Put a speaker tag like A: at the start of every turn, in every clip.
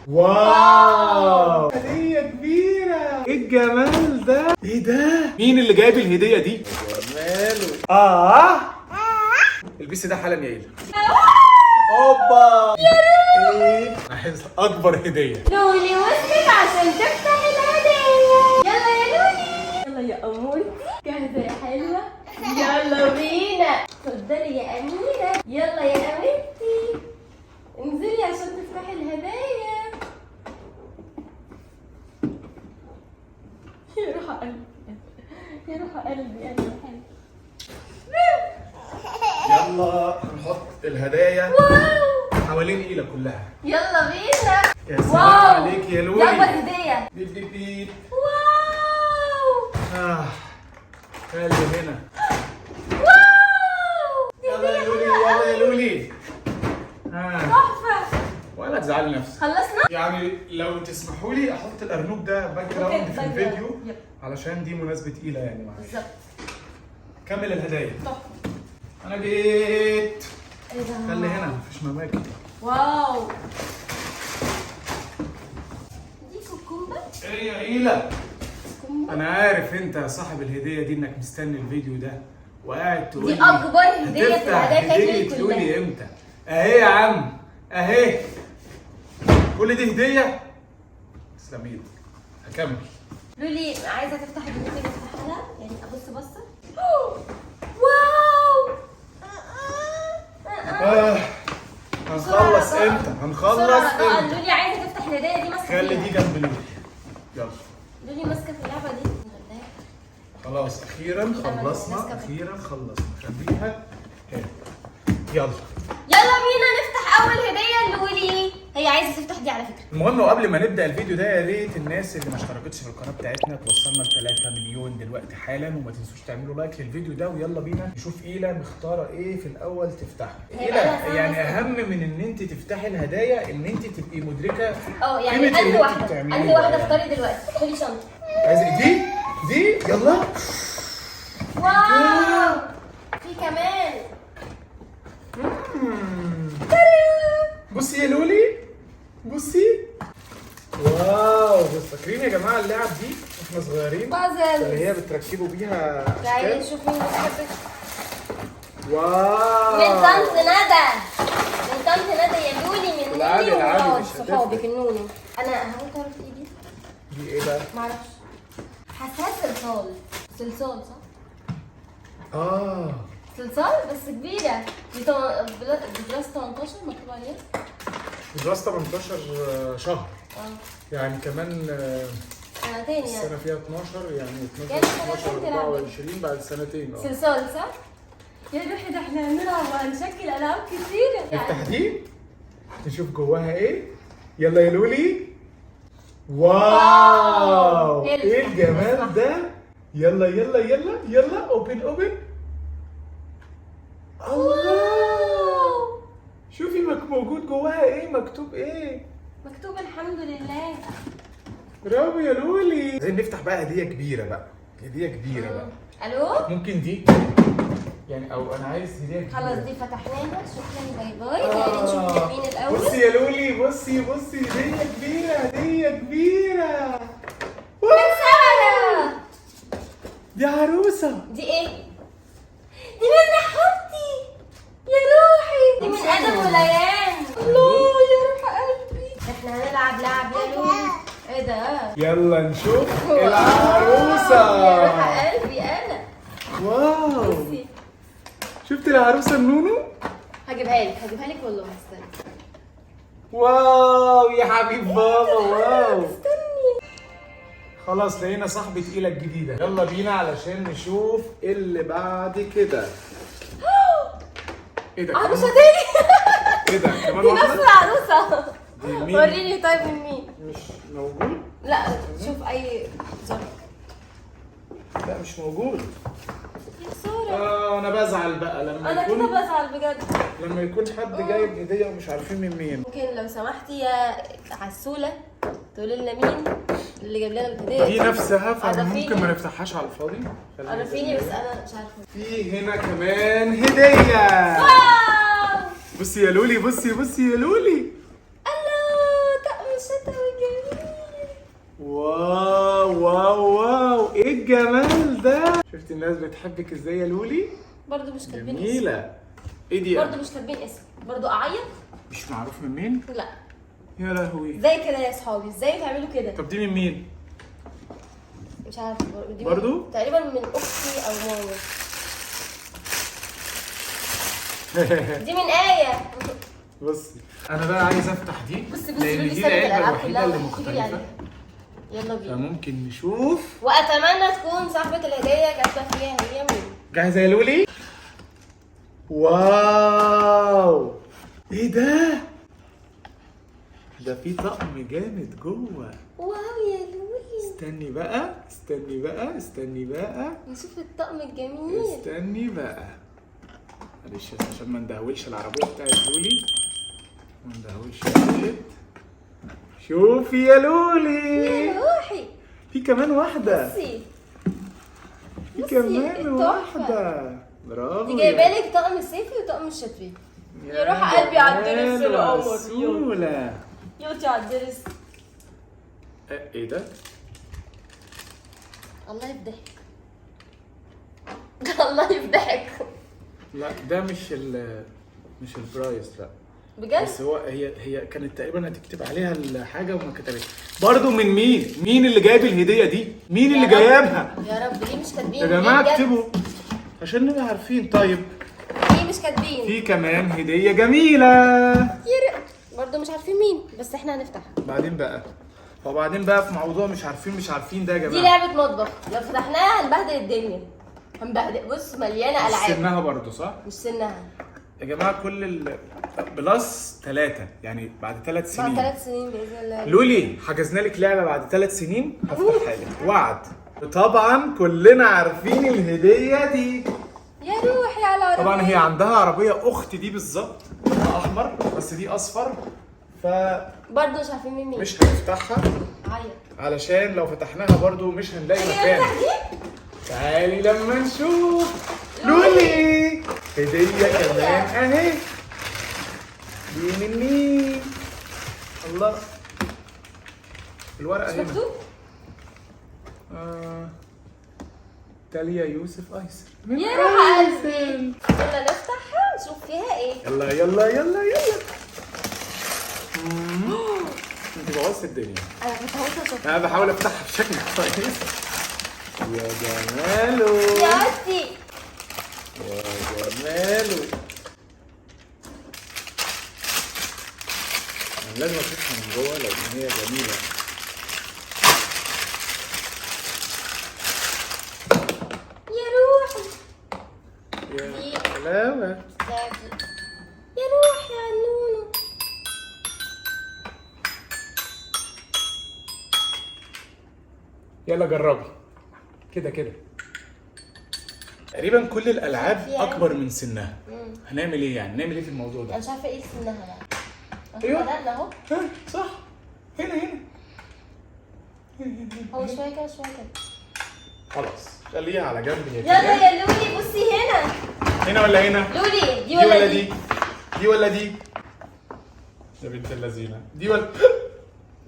A: wow، هدية كبيرة. ايه الجمال ده؟ ايه ده؟ مين اللي جايب الهدية دي؟ جماله. اه البسي ده حالا يا ايلا. اوبا يا عايز اكبر هدية.
B: لولي وصلت عشان تفتح الهدية. يلا يا لولي، يلا يا امورتي، جاهزة يا حلوة؟ يلا بينا. اتفضلي يا اميرة، يلا يا اميرتي انزلي عشان تفتحي الهدايا. يا روح قلبي، يا روح قلبي، يا روح قلبي.
A: يلا هنحط الهدايا حوالين ايلا كلها.
B: يلا بينا.
A: يا سلام عليك يا لولي.
B: يلا هدية.
A: بيب بيب بيب.
B: wow.
A: خلي هنا.
B: wow،
A: يلا يا لولي، يلا يا لولي.
B: تحفة.
A: ولا تزعلي نفسك.
B: خلصنا؟
A: يعني لو تسمحوا لي احط الارنوب ده background في الفيديو علشان دي مناسبة ايلا يعني معايا.
B: بالظبط.
A: كمل الهدايا.
B: تحفة.
A: انا جيت.
B: ايه ده؟
A: خلي هنا مفيش مماكن.
B: wow، دي cucumber.
A: ايه يا ايلا؟
B: cucumber.
A: انا عارف انت يا صاحب الهدية دي انك مستني الفيديو ده وقاعد تقول
B: دي
A: لي
B: اكبر هدية في
A: هتفتح
B: الهدايا بتاعت
A: هدية
B: لولي
A: لولي
B: كلها.
A: امتى؟ اهي يا عم، اهي. كل دي هدية؟ تسلم ايدك. هكمل.
B: لولي عايزة تفتح الهدية، تفتحها لها يعني ابص بصة. wow.
A: هنخلص امتى؟ هنخلص امتى؟
B: لولي عايزة تفتح الهدايا دي، ماسكة
A: خلي دي جنب لولي. يلا.
B: لولي ماسكة في اللعبة دي.
A: خلاص اخيرا خلصنا، اخيرا خلصنا. خليها هنا. يلا
B: يلا بينا نفتح اول هدية لولي. هي عايزة تفتح دي على فكرة.
A: المهم وقبل ما نبدأ الفيديو ده يا ريت الناس اللي ما اشتركتش في القناة بتاعتنا توصلنا ل 3 مليون دلوقتي حالا، وما تنسوش تعملوا like للفيديو ده. ويلا بينا نشوف ايلا مختارة ايه في الاول تفتحه. ايلا يعني اهم من ان انت تفتحي الهدايا ان انت تبقي مدركة
B: يعني انهي واحدة، انهي واحدة اختاري دلوقتي. خدي شنطة.
A: عايزة دي؟ دي؟ يلا.
B: wow، في كمان.
A: بصي يا لولي، بصي. wow، بس فاكرين يا جماعة اللعب دي واحنا صغيرين؟
B: بازل
A: اللي هي بتركبوا بيها اشكال.
B: تعالي نشوف مين بتحبك.
A: wow،
B: من طنط ندى، من طنط ندى يا لولي، من لولي ومراد صحابك النونو. انا هموت اعرف ايه دي.
A: دي ايه بقى؟
B: معرفش. حاساها صلصال. صلصال صح؟ صلصال بس كبيرة. دي plus 18 مكتوب عليها.
A: plus 18 شهر. يعني كمان
B: سنتين يعني.
A: السنة فيها 12 يعني 12
B: يعني
A: 12 24 بعد سنتين.
B: صلصال صح؟ يا روحي ده احنا هنلعب وهنشكل العاب كتيرة.
A: نفتح دي نشوف جواها ايه. يلا يا لولي. wow، ايه الجمال ده؟ يلا يلا يلا يلا، open open. الله، شوفي موجود جواها ايه، مكتوب ايه؟
B: مكتوب الحمد لله.
A: برافو يا لولي. عايزين نفتح بقى هدية كبيرة بقى، هدية كبيرة بقى.
B: الو،
A: ممكن دي يعني، او انا عايز هدية كبيرة.
B: خلاص دي فتحناها، شكرا، bye bye. تعالي نشوف مين الاول.
A: بصي يا لولي، بصي بصي، هدية كبيرة، هدية كبيرة.
B: من سارة.
A: دي عروسة.
B: دي ايه؟ دي من رحمتي يا روحي. دي من ادم وليان. الله يا روح قلبي. احنا هنلعب لعب يا لولي. ايه ده؟
A: يلا نشوف العروسة.
B: يا روح قلبي انا.
A: wow، شفت العروسة النونو؟
B: هجيبها لك، هجيبها لك والله. استني.
A: wow يا حبيب بابا، wow.
B: استني.
A: خلاص لقينا صاحبة ايلا الجديدة. يلا بينا علشان نشوف اللي بعد كده. ايه ده؟
B: عروسة تاني.
A: ايه ده؟ كمان
B: دي نفس
A: واحدة؟
B: العروسة.
A: دي مين؟
B: وريني طيب من مين؟
A: مش موجود؟
B: لا شوف اي ظرف.
A: لا مش موجود.
B: يا خسارة.
A: انا بزعل بقى لما
B: انا
A: يكون
B: كده بزعل بجد.
A: لما يكون حد جايب هدية ومش عارفين من مين.
B: ممكن لو سمحتي يا عسولة تقولي لنا مين اللي جاب لنا الهدية
A: دي نفسها، فممكن
B: عرفيني.
A: ما نفتحهاش على الفاضي.
B: عرفيني بس انا مش عارفة.
A: في هنا كمان هدية.
B: wow،
A: بصي يا لولي، بصي بصي يا لولي.
B: الله، طقم شتوي.
A: wow wow wow، ايه الجمال ده؟ شفتي الناس بتحبك ازاي يا لولي؟
B: برضو مش كاتبين اسم.
A: جميلة. ايه دي؟
B: برضو مش كاتبين اسم. برضو اعيط؟
A: مش معروف من مين؟
B: لا.
A: يا لهوي،
B: ازاي كده يا صحابي؟ ازاي تعملوا كده؟
A: طب دي من مين؟
B: مش عارفه دي
A: برضو؟
B: تقريبا من اختي او ماما. دي من آية.
A: بصي انا بقى عايز افتح دي.
B: بصي
A: لان
B: لولي
A: دي
B: سابت
A: العلبة
B: الالعاب
A: الوحيدة
B: كلها
A: اللي
B: وبتجري
A: مختلفة،
B: عليها. يلا بينا.
A: فممكن نشوف.
B: واتمنى تكون صاحبة الهدية كاتبة فيها هي مين.
A: جاهزة يا لولي؟ wow، ايه ده؟ ده في طقم جامد جوه.
B: wow يا لولي.
A: استني بقى استني بقى استني بقى،
B: نشوف الطقم الجميل.
A: استني بقى، معلش عشان ما ندهولش العربية بتاعت لولي، ما ندهولش البيت. شوفي يا لولي.
B: يا روحي،
A: في كمان واحدة.
B: بصي
A: في
B: بصي،
A: كمان
B: التحفة.
A: واحدة. برافو.
B: دي جايبه لك طقم الصيفي وطقم الشتوي. يا روح قلبي على الدرس القمر.
A: سولة.
B: يوتي على الدرس.
A: ايه ده؟
B: الله يفضحك. الله يفضحك.
A: لا ده مش مش ال prize، لا
B: بجد؟
A: بس هو هي كانت تقريبا هتكتب عليها الحاجة وما كتبتش. برضه من مين؟ مين اللي جايب الهدية دي؟ مين اللي جايبها؟
B: يا رب ليه مش كاتبين؟
A: يا جماعة اكتبوا عشان نبقى عارفين. طيب
B: ليه مش كاتبين؟
A: في كمان هديه جميلة
B: برضه مش عارفين مين، بس احنا هنفتحها
A: بعدين بقى. وبعدين بقى في موضوع مش عارفين ده يا جماعة.
B: دي لعبه مطبخ، لو فتحناها هنبهدل الدنيا، هنبهدل. بص مليانة العاب.
A: مش سنها برضه صح؟
B: مش سنها
A: يا جماعة. كل plus 3 يعني بعد 3 سنين.
B: بعد 3 سنين باذن الله.
A: لولي حجزنا لك لعبه بعد 3 سنين هفتحها لك، وعد. وطبعا كلنا عارفين الهدية دي.
B: يا روحي على العربية.
A: طبعا هي عندها عربية اخت دي بالظبط، لونها احمر بس دي اصفر، ف
B: برضه مش عارفين مين مين.
A: مش هنفتحها
B: عيط
A: علشان لو فتحناها برضه مش هنلاقي مكان. تعالي لما نشوف لولي هدية كمان اهي. دي من مين؟ الله، الورقة هنا.
B: مكتوب؟
A: تاليا يوسف ايسر.
B: يا روح قلبي. يلا نفتحها نشوف فيها ايه.
A: يلا يلا يلا يلا. انت بوظت الدنيا.
B: انا كنت هوصل اشوفها.
A: انا بحاول افتحها بشكل كويس. يا جماله
B: يا اختي،
A: يا جماله. انا لازم اشوفها من جوه لان هي جميلة.
B: يا روحي
A: يا حلاوة.
B: يا روحي يا نونو.
A: يلا جربي كده كده. تقريبا كل الالعاب اكبر من سنها. هنعمل ايه يعني؟ نعمل ايه في الموضوع ده؟
B: انا مش عارفه ايه سنها بقى.
A: ايوه
B: بدأنا اهو.
A: صح، هنا هنا
B: هو شوية كده شوية كده.
A: خلاص خليها على جنب.
B: يلا يا لولي بصي هنا.
A: هنا ولا هنا؟
B: لولي دي ولا دي؟
A: دي ولا دي؟ يا بنت اللذينه، دي ولا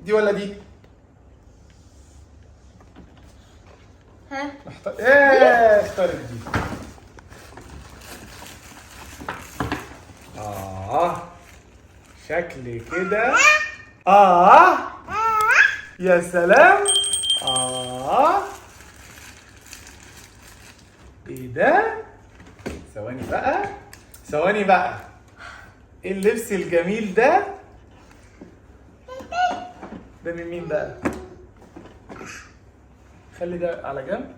A: دي ولا دي؟
B: ها؟
A: ايه اختارت دي. شكل كده. يا سلام. ايه ده؟ ثواني بقى ثواني بقى، ايه اللبس الجميل ده؟ ده من مين بقى؟ خلي ده على جنب.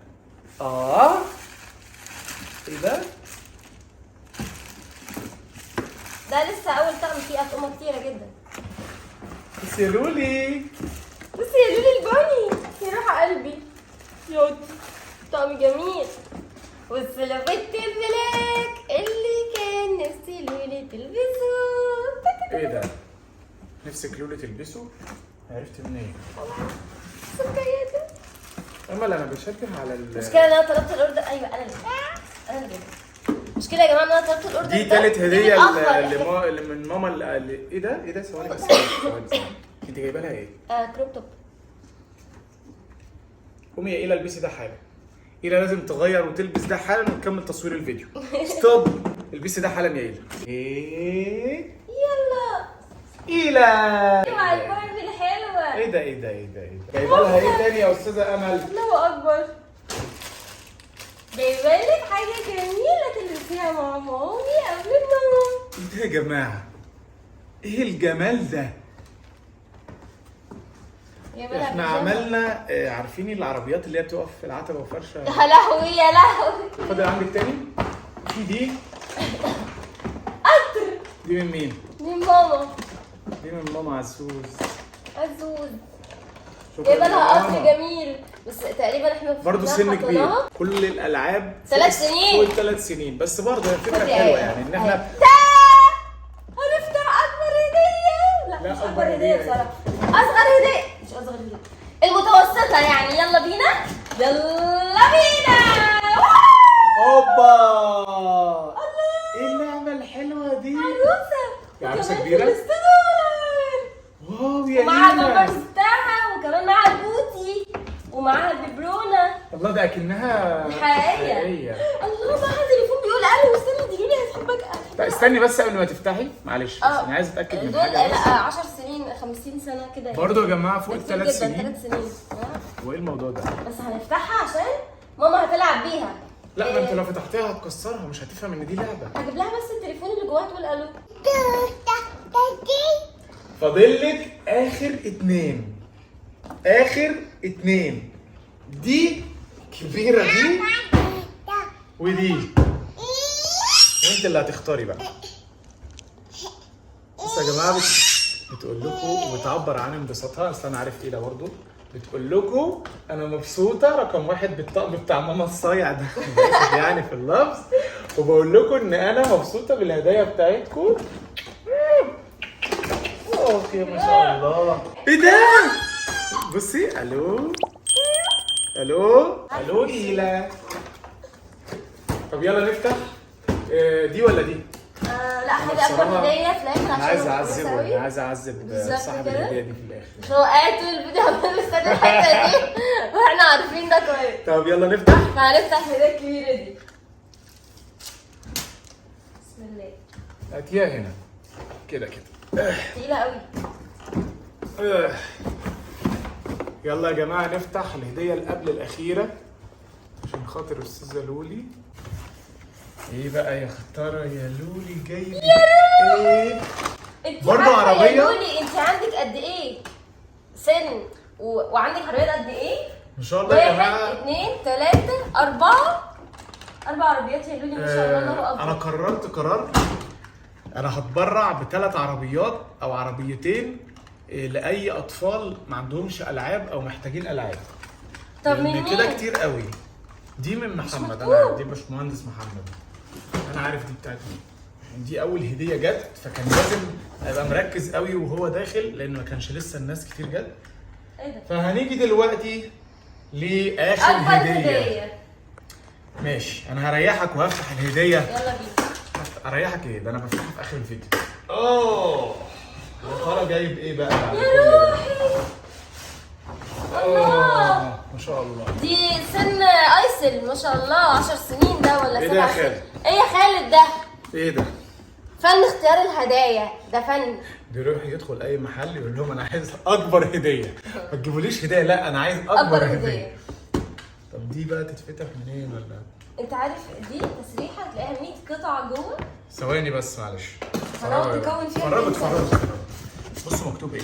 A: ايه ده؟
B: ده لسه اول طقم فيه اطقمه كتيرة جدا.
A: بصي يا لولي،
B: بصي يا لولي البني، يا روح قلبي يا طقم جميل. والسلافيت ال black اللي كان نفسي لولي تلبسه.
A: ايه ده؟ نفسك لولي تلبسه؟ عرفت منين؟
B: سكريات.
A: امال انا بشبه على
B: المشكلة ان انا طلبت ال order. ايوه انا اللي جبت. المشكلة يا جماعة ان انا طلبت ال order.
A: دي تالت هديه اللي من ماما. اللي ايه ده؟ ايه ده؟ ثواني بس ثواني. انت جايبه لها ايه؟
B: crop top.
A: قومي يا ايلا البسي ده حالا. ايلا لازم تغير وتلبس ده حالا وتكمل تصوير الفيديو. stop، البسي ده حالا يا ايلا. ايه
B: يلا
A: ايلا
B: مع الباربي الحلوة.
A: ايه ده ايه ده ايه ده ايه ده؟ جايبه لها ايه تاني يا استاذه امل؟
B: الله اكبر، جايبه لك حاجة جميلة تلبسيها مع مامي قبل النوم.
A: ايه ده يا جماعة؟ ايه الجمال ده؟ احنا عملنا عارفين العربيات اللي هي بتقف في العتبة وفرشه.
B: يا لهوي يا لهوي.
A: اتفضل عندك تاني؟ في دي
B: قطر.
A: دي من مين؟
B: من ماما.
A: دي من ماما عزوز.
B: عزوز جايبه لها قطر جميل، بس تقريبا احنا
A: برضه سن كبير. كل الالعاب
B: 3 سنين،
A: فوق 3 سنين، بس برضه هي فكرة حلوة يعني ان احنا
B: هنفتح اكبر هديه. لا مش اكبر هديه بصراحة، اصغر هديه، مش اصغر هديه، المتوسطة يعني. يلا بينا يلا بينا.
A: اوبا، الله، ايه اللعبة الحلوة دي؟
B: عروسه،
A: يا عروسه كبيرة. wow يا
B: ومعاها البامبرز بتاعها، وكمان معاها ال potty، ومعاها الببرونه.
A: الله، ده اكنها
B: حقيقية. الله، معاها تليفون بيقول الو. استني دي لولي هتحبك.
A: طب استني بس قبل ما تفتحي، معلش بس انا عايز اتاكد من حاجة.
B: لا 10 سنين 50 سنة كده
A: برضه يا جماعة، فوق 3 سنين.
B: 3 سنين.
A: وايه الموضوع ده؟
B: بس هنفتحها عشان ماما هتلعب بيها.
A: لا ما انت لو فتحتيها هتكسرها، مش هتفهم ان دي لعبه.
B: هجيب لها بس التليفون اللي جواها تقول الو.
A: فاضل لك اخر 2، اخر 2. دي كبيرة دي ودي، وانت اللي هتختاري بقى. بس يا جماعة بتقول لكم وبتعبر عن انبساطها، اصل انا عارف ايه ده برضه. بتقول لكم انا مبسوطة رقم 1 بالطقم بتاع ماما الصايع ده يعني في اللفظ، وبقول لكم ان انا مبسوطة بالهدايا بتاعتكم. okay ما شاء الله. ايه ده؟ بصي، الو الو الو ايلا. طب يلا نفتح. دي ولا دي؟
B: لا حاجة اكبر هديه في الاخر، عشان
A: انا عايز اعذبه، انا عايز اعذب صاحب الهدية دي في الاخر.
B: هو قاعد طول الفيديو عمال مستني الحتة دي واحنا عارفين ده كويس.
A: طب يلا نفتح.
B: هنفتح الهدية الكبيرة دي. بسم الله.
A: هاتيها هنا كده كده.
B: تقيلة قوي.
A: يلا يا جماعة نفتح الهدية اللي قبل الاخيرة عشان خاطر استاذه لولي. ايه بقى يا خطاره يا لولي جايب ايه؟ برضه عربية؟
B: يا لولي انت عندك قد ايه سن وعندك عربيات قد ايه؟
A: ما شاء الله يا جماعة.
B: 1 2 3 4 4 عربيات يا لولي ما شاء الله. الله اكبر.
A: انا قررت قرار، انا هتبرع ب3 عربيات او عربيتين لاي اطفال ما عندهمش العاب او محتاجين العاب.
B: طب من مين؟
A: كده كتير قوي. دي من محمد، انا دي باشمهندس محمد، انا عارف دي بتاعت مين. دي اول هديه جت، فكان لازم ابقى مركز قوي وهو داخل لان ما كانش لسه الناس كتير جت.
B: ايه ده؟
A: فهنيجي دلوقتي لاخر هديه. ماشي، انا هريحك وهفتح الهدية.
B: يلا بينا.
A: اريحك ايه؟ ده انا بفتحها في اخر الفيديو. اوه يا ترى جايب ايه بقى بعد
B: يا
A: كل ده؟
B: روحي. الله
A: ما شاء الله،
B: دي سن ايسل ما شاء الله، 10 سنين ده ولا 7؟
A: ايه ده يا خالد؟
B: ايه يا خالد ده؟
A: ايه ده؟
B: فن اختيار الهدايا ده فن.
A: بيروح يدخل اي محل يقول لهم انا عايز اكبر هديه، ما تجيبوليش هديه، لا انا عايز اكبر هديه. طب دي بقى تتفتح منين ولا؟
B: انت عارف دي تسريحه هتلاقيها 100 قطعه جوه.
A: ثواني بس معلش،
B: هنقعد تكون فيها.
A: اتفرجوا اتفرجوا. بصوا مكتوب ايه؟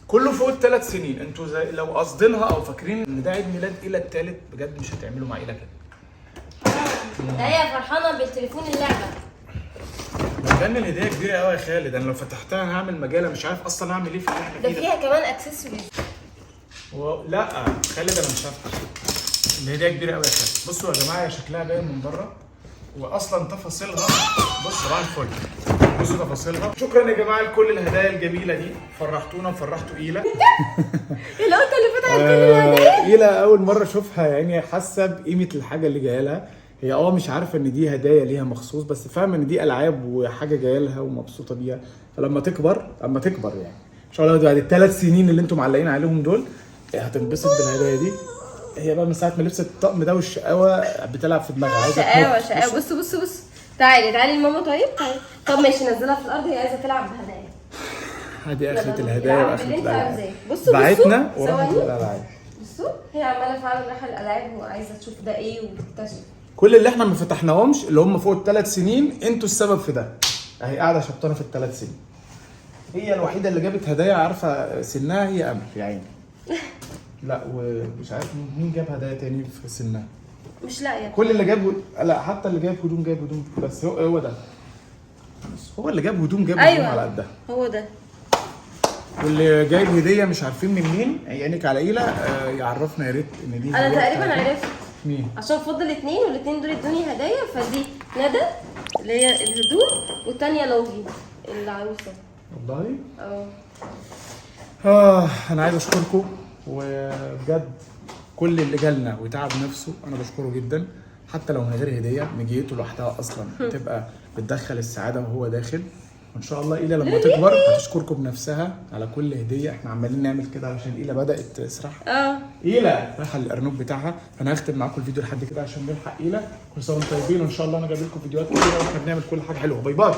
A: كله فوق ال3 سنين. انتوا زي لو قاصدينها او فاكرين ان ده عيد ميلاد ايلا الثالث، بجد مش هتعملوا مع ايلا كده.
B: ده هي فرحانة بالتليفون اللعبة.
A: لان الهدية كبيرة قوي يا خالد، انا لو فتحتها انا هعمل مجاله، مش عارف اصلا اعمل ايه في اللي احنا
B: ده
A: فيه ده.
B: فيها كمان اكسسوارز.
A: لا خالد انا مش هفتح. الهدية كبيرة قوي يا خالد. بصوا يا جماعة هي شكلها باين من بره، واصلا تفاصيلها بص صباح الفل. بصوا تفاصيلها. شكرا يا جماعة لكل الهدايا الجميلة دي، فرحتونا وفرحتوا ايلا.
B: القطة اللي فتحت كل الهدايا.
A: ايلا اول مرة اشوفها يعني حاسه بقيمة الحاجة اللي جاية لها. هي مش عارفه ان دي هدايا ليها مخصوص، بس فاهمه ان دي العاب وحاجه جاية لها ومبسوطة بيها. فلما تكبر، اما تكبر يعني ان شاء الله بعد ال3 سنين اللي انتم معلقين عليهم دول، هتنبسط بالهدايا دي. هي بقى من ساعة ما لبست الطقم ده والشقاوة بتلعب في دماغها، عايزه
B: شقاوة
A: تنط.
B: شقاوة. بصوا بصوا بصوا، تعالي تعالي لماما. طيب تعالي. طب ماشي، نزلها في الارض، هي عايزه تلعب بهدايا.
A: ادي اخره
B: يلا،
A: الهدايا
B: العب
A: واخره
B: باللي انت
A: الالعاب.
B: عاوزاه. بصوا
A: بعتنا
B: بصوا
A: وراحت
B: ثواني.
A: الالعاب.
B: بصوا هي عماله فعلا رايحة الالعاب وعايزه تشوف ده ايه وتكتشف.
A: كل اللي احنا ما فتحناهمش اللي هم فوق ال3 سنين، انتوا السبب في ده. اهي قاعدة شبطانه في ال3 سنين. هي الوحيدة اللي جابت هدايا عارفه سنها، هي امل يا عيني. لا ومش عارف مين جاب هدايا تاني في سنها.
B: مش لاقيه.
A: كل اللي جاب، لا حتى اللي جاب هدوم جاب هدوم، بس هو هو ده، بس هو اللي جاب هدوم جاب هدوم
B: ايوه
A: على قدها.
B: هو ده.
A: واللي جايب هديه مش عارفين من مين، عينك على ايلا، يعرفنا يا ريت ان دي
B: انا
A: هدية
B: تقريبا
A: بتاعتنا.
B: عرفت.
A: مين؟
B: عشان فضل اتنين، والاتنين دول ادوني هدايا، فدي ندى اللي هي الهدوم، والتانية لوفي العروسة.
A: والله
B: اه.
A: انا عايز اشكركم وبجد، كل اللي جالنا وتعب نفسه انا بشكره جدا، حتى لو من غير هديه، مجيته لوحدها اصلا بتبقى بتدخل السعادة وهو داخل. وان شاء الله ايلا لما تكبر هتشكركم بنفسها على كل هديه. احنا عمالين نعمل كده علشان ايلا بدات تسرح. ايلا رايحة للارنوب بتاعها. فانا هختم معاكم الفيديو لحد كده عشان نلحق ايلا. كل سنة وانتم طيبين، وان شاء الله انا جايب لكم فيديوهات كتيرة واحنا بنعمل كل حاجة حلوه. bye bye.